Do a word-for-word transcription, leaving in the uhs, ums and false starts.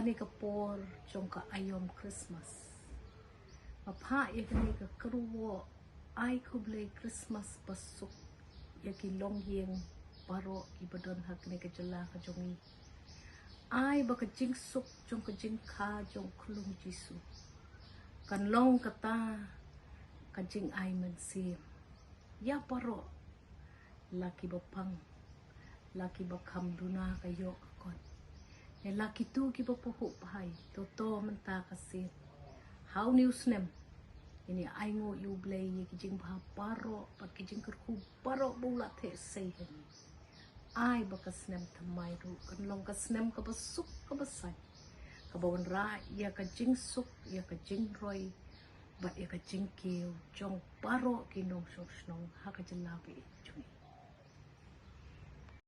Kane ka por jong ka aïom Christmas, nga phah ïa kane ka kyrwoh ai khublei Christmas basuk ïa ki longïing baroh kiba don ha kane ka jylla ka jong ngi. Ai ba ka jingsuk jong ka jingkha jong u khyllung Jisu kan long kata ka jingai mynsiem ïa baroh, la kiba pang, la kiba kham duna ka ïoh ka kot, ne la kitu kiba pahuh bha. To, to mynta ka sien, ha une u snem, ngin ïa ainguh ïa U Blei ïa ki jingbha baroh bad ki jingkyrkhu baroh ba u la theh sei ha ngi. Ai ba ka snem thymmai ruh kan long ka snem kaba suk kaba saiñ, kaba wanrah ïa ka jingsuk, ïa ka jingroi bad ïa ka jingkiew jong baroh ki nongshong shnong ha ka jylla ba ïeit jong ngi.